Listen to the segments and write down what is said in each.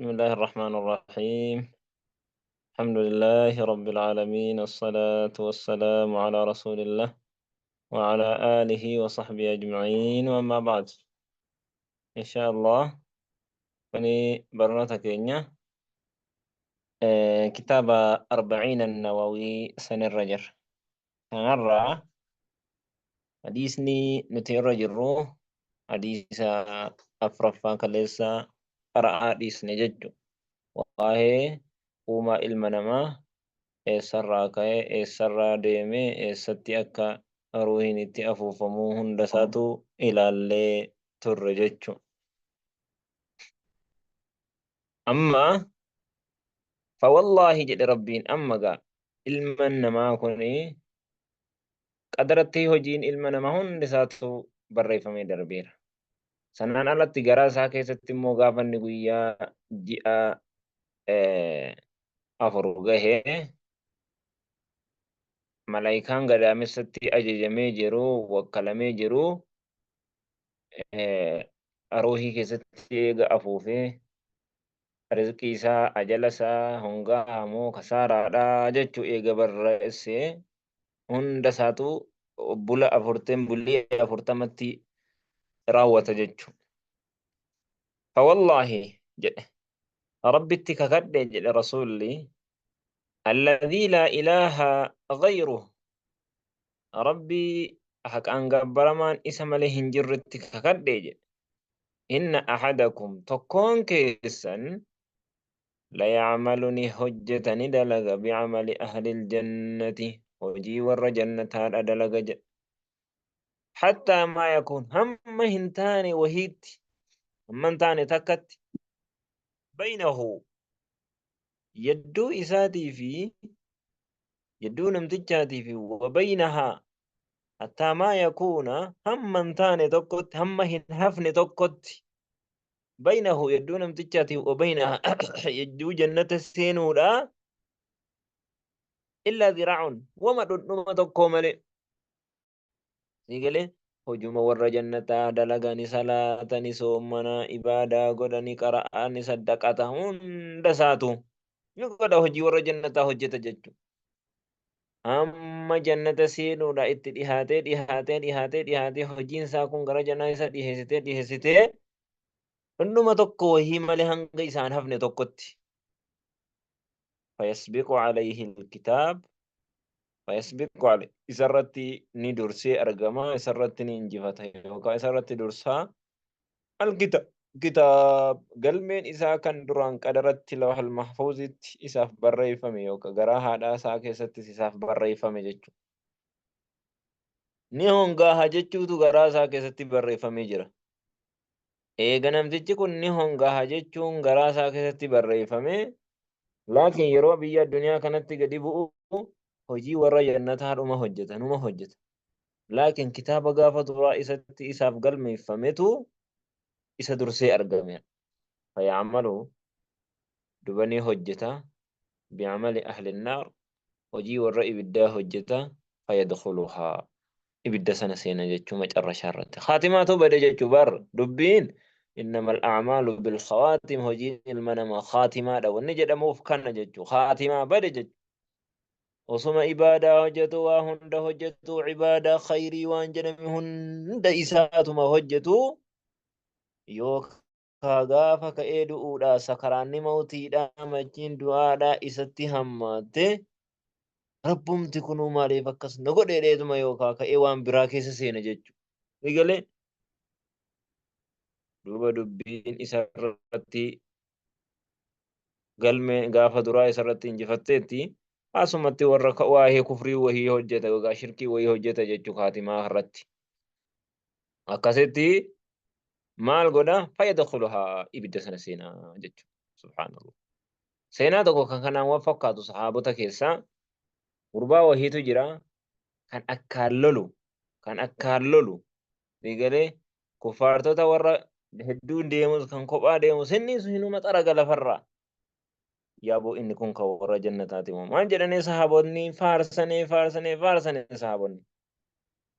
بسم الله الرحمن الرحيم. الحمد لله رب العالمين، الصلاة والسلام على رسول الله وعلى آله وصحبه أجمعين، وما بعد. إن شاء الله kuni barnoota keenya kitaaba Arbaciina Nawawii sanirra jirra. Kanarraa hadiisni nuti irra jirru hadiisa afraffaa kaleessa qara'aa dhiisne jechu. Waa'ee uumaa ilma namaa, eessarraa ka'ee, eessarraa deemee, eessatti akka ruuhiin itti afuufamuu hunda isaatu ilaallee turre jechu. Amma fawallaahi jedhe Rabbiin, amma gaa ilman namaa kun qadaratti hojiin ilma namaa hundi isaatu barreeffamee darbeera. Sanaan alatti garaa isaa keessatti immoo gaafa inni guyyaa ji'a 4 gahee malaayikaan gadaamessatti ajajamee jiru, wakkalamee jiru, ruuhii keessatti eega afuufee rizqii isaa, ajala isaa, hongaa moo kasaaraadha jechuu eega barreessee hunda isaatu bula afurteen bulii 40tti raawwata jechu. Fawallaahi jedhe, Rabbitti kakadhe jedhe Rasuulli, alladhii laa ilaaha ghayruh, Rabbii haqaan gabbaramaan isa malee hin jirretti kakadhe jedhe, inna ahadakum, tokkoon keessan, la yacmalu, ni hojjeta, ni dalaga, bicamali ahlil jannati, hojii warra jannataadha dalaga jedhe, hattaa maa yakuun, hamma hin taane wahiitti, hamma hin taane takkatti, baynahu, yedduu isaatii fi yedduu namtichaatii fi, wa baynahaa, hattaa maa yakuuna, hamma hin taane tokkotti, hamma hin hafne tokkotti, baynahu, yedduu namtichaatii, wa baynahaa, yedduu jannata seenuudha, illaa ziraa'un, wama dhundhuma tokkoo malee. Sii galee? Hojuma warra jannataa dalagani, salaatani, soommana, ibaadaa godhani, qara'ani, saddaqata, hunda isaatu ni godha, hojii warra jannataa hojjeta jechuudha. Hamma jannata seenuudha itti dhihaatee dhihaatee dhihaatee dhihaatee hojiin isaa kun gara jannaa isa dhiheessitee dhiheessitee dhundhuma tokko wahii malee hanga isaan hafne tokkotti. Fayasbiqu alayhi alkitaab, fayasbiqu alayhi, isarratti ni dursee argama, isarratti ni injifata yookaan isarratti dursaa, alkitaab, kitaab galmeen isaa kan duraan qadaratti lawhal mahfuuzitti isaaf barreeffame yookaan garaa haadhaa isaa keessattis isaaf barreeffame jechuudha. Ni hongaaha jechuutu garaa isaa keessatti barreeffamee jira. Eega namtichi kun ni hongaaha jechuun garaa isaa keessatti barreeffame, laakiin yeroo biyya addunyaa kanatti gadi bu'u hojii warra jannataa dhuma hojjeta, numa hojjeta. Laakiin kitaaba gaafa duraa isatti isaaf galmeeffametu isa dursee argame. Fayacmalu, duba ni hojjeta, bi'amali ahli naar, hojii warra ibiddaa hojjeta, fayadkhuluhaa, ibidda sana seena jechuu macarrashaa irratti. Khaatimaatu bade jechuu bar dubbiin innamal a'maalu bil khawaatim, hojiin ilma namaa khaatimaadha wanni jedhamuuf kana jechuu, khaatimaa bade jechuu. Osuma ibaadaa hojjetu, waa hunda hojjetu, ibaadaa khayrii waan jedhame hunda isaatuma hojjetu, yookaa gaafa ka'ee du'uudha sakaraanni mawtiidha, machiin du'aadha isatti hammaatte, Rabbumti kunuu maaliif akkas na godhe dheetuma yookaa ka'ee waan biraa keessa seena jechuudha. Ni galee? Duuba dubbiin isarratti galmee gaafa duraa isarratti injifatteetti, asumatti warra waa'ee kufrii wahii hojjeta yookaan shirkii wahii hojjeta jechuu kaatimaa irratti. Akkasitti maal godha? Fayyadkhuluhaa, ibidda sana seenaa jechuudha. Subhaanallah. Seenaa tokko kan kanaan waan fakkaatu, sahaabota keessaa gurbaa wahiitu jira kan akkaan lolu, kan akkaan lolu, galee kuffaartota warra hedduun deemus kan kophaa deemus inni hinuma xaraga lafarraa. Yaaboo, inni kun kan warra jannataati moo maal jedhanii sahaabonni faarsanii faarsanii faarsanii sahaabonni.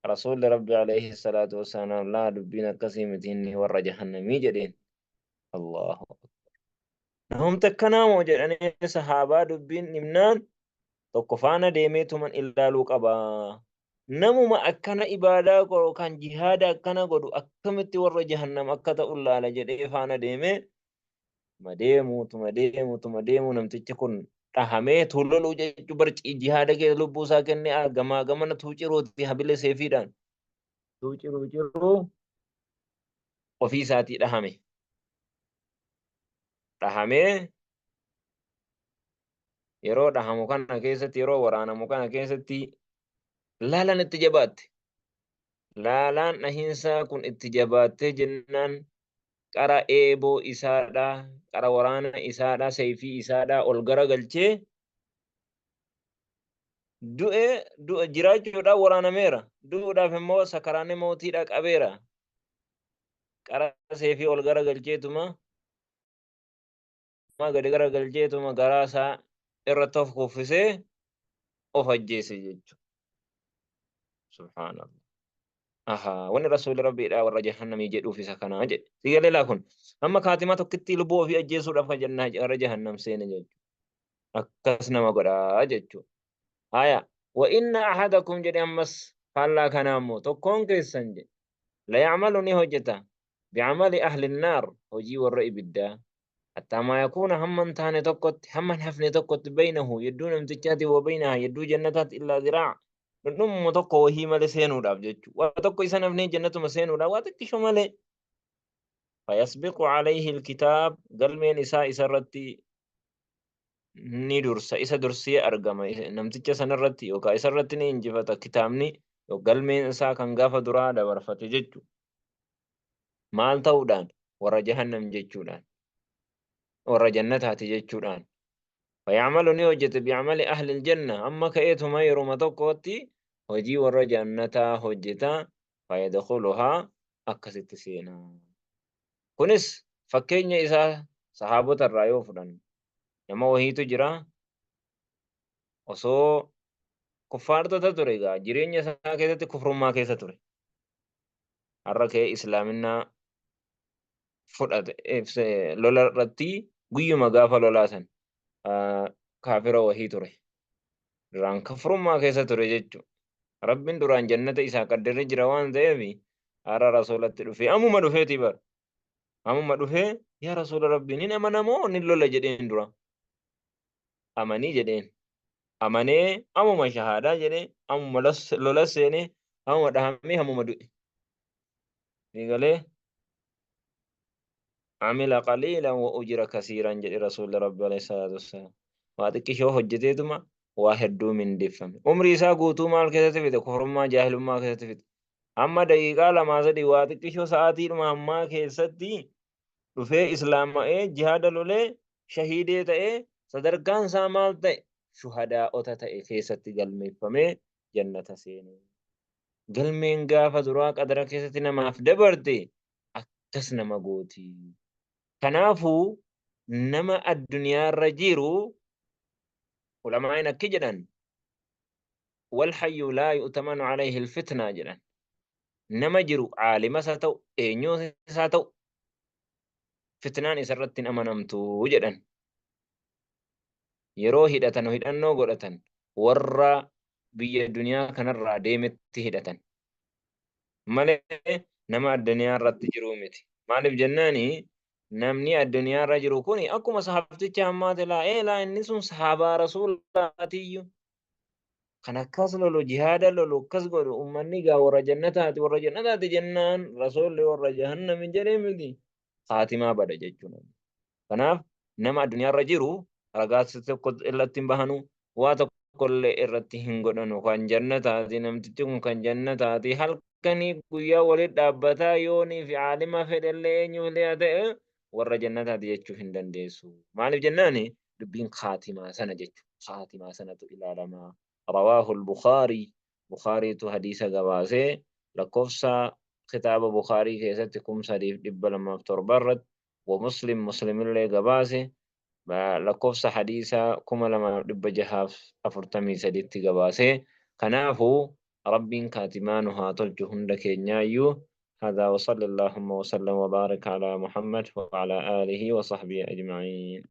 Rasuulli Rabbi alayhi salaatu wassalaam, laa, dubbiin akkasii miti, inni warra jahannamii jedheen. Allahu akbar. Namumti akkanaa moo jedhanii sahaabaa dubbiin dhimnaan tokko faana deemeetuman ilaaluu qaba. Namuma akkana ibaadaa godhu kan jihaada akkana godhu akkamitti warra jahannam akka ta'u laala jedhee faana deemee tuma deemuu tuma deemuu tuma deemuu namtichi kun dhahamee tuuloluu jechuu barcii jihaada keessa lubbuu isaa kennee gamaa gamana tuuciruuti habile seefiidhaan tuuciruu ciruu ofii isaatii dhahame. Dhahamee yeroo dhahamu kana keessatti, yeroo waraanamu kana keessatti laalaan itti jabaatte. Laalaan dhahiinsaa kun itti jabaattee jennaan qara eeboo isaadhaa, qara waraana isaadhaa, seeyfii isaadhaa ol garagalchee du'e. Du'e jiraachuudhaaf waraanameera. Du'uudhaaf immoo sakaraanni mootiidha qabeera. Qara seefii ol garagalcheetuma gadi garagalcheetuma garaa isaa irratti of kuffisee of ajjeese jechuudha. Subhaanallah. Ahaa, wanni rasuulli rabbiidhaa warra jahannamii jedhuuf isa kanaa jedhe. Si galee laa kun amma kaatimaa tokkittii lubbuu ofii ajjeesuudhaaf kan jennaa warra jahannam seene jechuudha. Akkas nama godhaa jechuudha. Haya, wa inna ahadakum jedhe ammas faallaa kanaa immoo tokkoon keessan jedhe la ya'malu ni hojjeta bi'amali ahli naar hojii warra ibiddaa hattaa maa yakuuna hamma hin taane tokkotti, hamma hin hafne tokkotti, baynahu yedduu namtichaati wa baynaha yedduu jannataatti illaa ziraa dhundhumuma tokko wahii malee seenuudhaaf jechuu, waa tokko isa hafnee jannatuma seenuudhaaf waa xiqqisho malee, fayasbiqu alayhi alkitaab galmeen isaa isarratti ni dursa, isa dursee argama namticha sanarratti yookaan isarratti ni injifata kitaabni galmeen isaa kan gaafa duraa dabarfate jechu. Maal ta'uudhaan? Warra jahannam jechuudhaan, warra jannataati jechuudhaan. Fayacmalu ni hojjete bi'amali ahli aljanna amma ka'eetuma yeruma tokkotti hojii warra jannataa hojjeta, fayadkhuluhaa akkasitti seena. Kunis fakkeenya isaa sahaabota irraa yoo fudhanne, nama wahiitu jira, osoo kuffaartota ture egaa jireenya isaa keessatti kufrummaa keessa ture. Har'a ka'ee islaaminaa fudhate lola irratti guyyuma gaafa lolaa san kaafira wahii ture. Duraan kafrummaa keessa ture jechuudha. Rabbiin duraan jannata isaa qaddaree jira waan ta'eef har'a rasuulatti dhufee, ammuma dhufeetii bara. Ammuma dhufee, "Yaa rasuula Rabbii, nin amanamoo nin lola?" jedheen dura. "Amanii" jedheen. Amanee ammuma shahaadaa jedhee ammuma lola seenee ammuma dhahamee ammuma du'e. Eegalee amila qaliilan wa ujira kasiiran jedhe rasuulli Rabbi alayhi salaatu wassalaam. Waa xiqqishoo hojjeteetuma waa hedduu mindeeffame. Umrii isaa guutuu maal keessatti fixe? Kufrummaa, jaahilummaa keessatti fixe. Amma daqiiqaa lamaa sadii waa xiqqishoo sa'aatiidhuma ammaa keessatti dhufee islaama'ee jihaada lolee shahiidee ta'ee sadarkaan isaa maal ta'e? Shuhadaa'ota ta'e keessatti galmeeffamee jannata seene. Galmeen gaafa duraa qadara keessatti namaaf dabarte akkas nama gooti. Kanaafuu nama addunyaarra jiru ulamaa'in akki jedhan, wal hayyu laa yu'tamanu alayhi alfitnaa jedhan. Nama jiru caalimas haa ta'u eenyuus haa ta'u fitnaan isarratti hin amanamtu jedhan. Yeroo hidhatan hidhannoo godhatan warra biyya duniyaa kanarraa deemetti hidhatan malee nama addunyaa irratti jiruu miti. Maaliif jennaani, namni addunyaa irra jiru kun akkuma sahaabticha ammaati laa laa inni sun sahaabaa rasuulaatiyyu kan akkas lolu, jihaada lolu, akkas godhu, ummanni gaa warra jannataati, warra jannataati jennaan rasuulli warra jahannami jedhee miti, kaatimaa bada jechuudha. Kanaaf nama addunyaa irra jiru ragaa tokko irratti hin bahanu, waa tokko illee irratti hin godhanu. Kan jannataati namtichi kun, kan jannataati halkanii guyyaa walitti dhaabbataa yoonii fi aalima fedhellee eenyullee haa ta'e warra jannataati jechuu hin dandeessu. Maaliif jennaani, dubbiin kaatimaa sana jechuudha. Kaatimaa sanatu ilaalama. Rawaahu al-Bukhaarii, Bukhaariitu hadiisa gabaasee lakkoofsa kitaaba Bukhaarii keessatti 3207 irratti, wa Muslim, Muslimillee gabaase lakkoofsa hadiisa 2643tti gabaase. Kanaafuu Rabbiin kaatimaa nu haa tolchu hunda keenyaayyuu. هذا وصلى اللهم وسلم وبارك على محمد وعلى آله وصحبه أجمعين.